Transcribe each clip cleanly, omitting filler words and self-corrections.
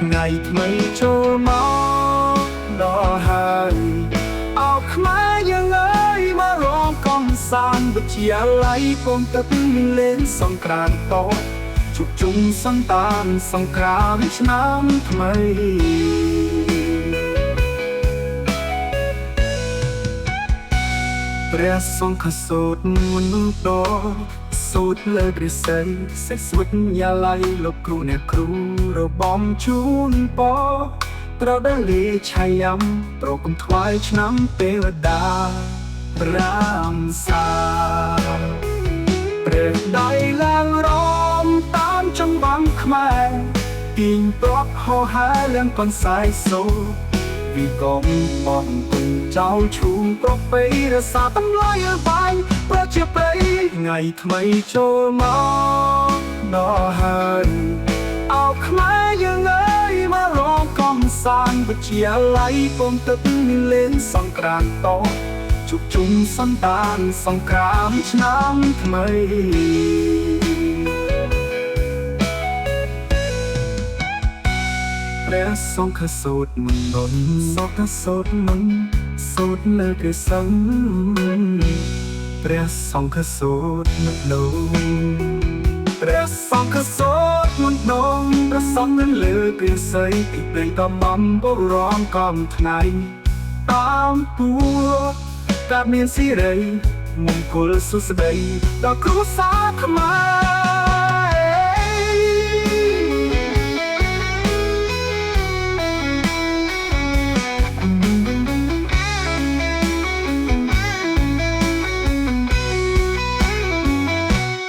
ថ្ងៃថ្មីចូលមកដល់ហើយអោខ្មែរយើងអើយមករំកំសាន្តវិទ្យាល័យពងទឹកមានលេងសង្ក្រាន្តតជួបជុំសន្តានសង្ក្រាន្តឆ្នាំថ្មីព្រះសង្ឃសូត្រមន្តដសូត្រលើករិស័យសេះស្វិតយាល័យលោកគ្រូអ្នកគ្រូរបំជូនពរត្រូវដល់លេឆាយាំប្រគំថ្វាយឆ្នាំទេវតារាមសាព្រះដៃឡើងរំតាមចង្វាំងខ្មែរទាញប្រប់ហោហែលៀងកនសាយសូវីកុំបងគុំចោលឈូងប្រពៃរសាតម្លៃបាញ់ប្រជាប្រិយថ្ងៃថ្មីចូលមកដល់ហើយអោខ្មែរយើងអើយមករំកំសាន្តវិទ្យាល័យពងទឹកមានលេងសង្ក្រាន្តតជួបជុំសន្តានសង្ក្រាមឆ្នាំថ្មីព្រះសង្ឃសូត្រមន្តសោកសូត្រមន្តសូត្រលើព្រះសង្ឃព្រះសង្ឃសូត្រមន្តព្រះសង្ឃសូត្រមន្តព្រះសង្ឃលើព្រះសីពីព្រេងតបំបរងកំថ្ងៃតាមពួរកាមានសិរីមង្គលសុស្ដីដល់គ្រួសារខ្មែរ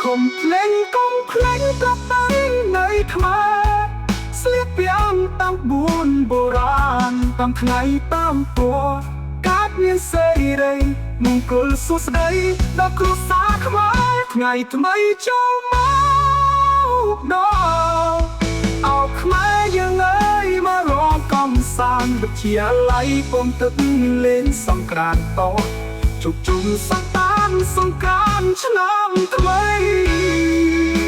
កុំភ្លេងកុំភ្លេងប្រពៃណីខ្មែរស្លៀកពាក់តាមបួនបុរាណតាមថ្ងៃតាមពណ៌កាត់មានសេរីមង្គលសុស្ដីដល់គ្រួសារខ្មែរថ្ងៃថ្មីចូលមកដល់អោខ្មែរយើងអើយមករំកំសាន្តវិទ្យាល័យពងទឹកលេងសង្ក្រាន្តតជួបជុំសន្តានសង្ក្រាន្តឆ្នាំថ្មី។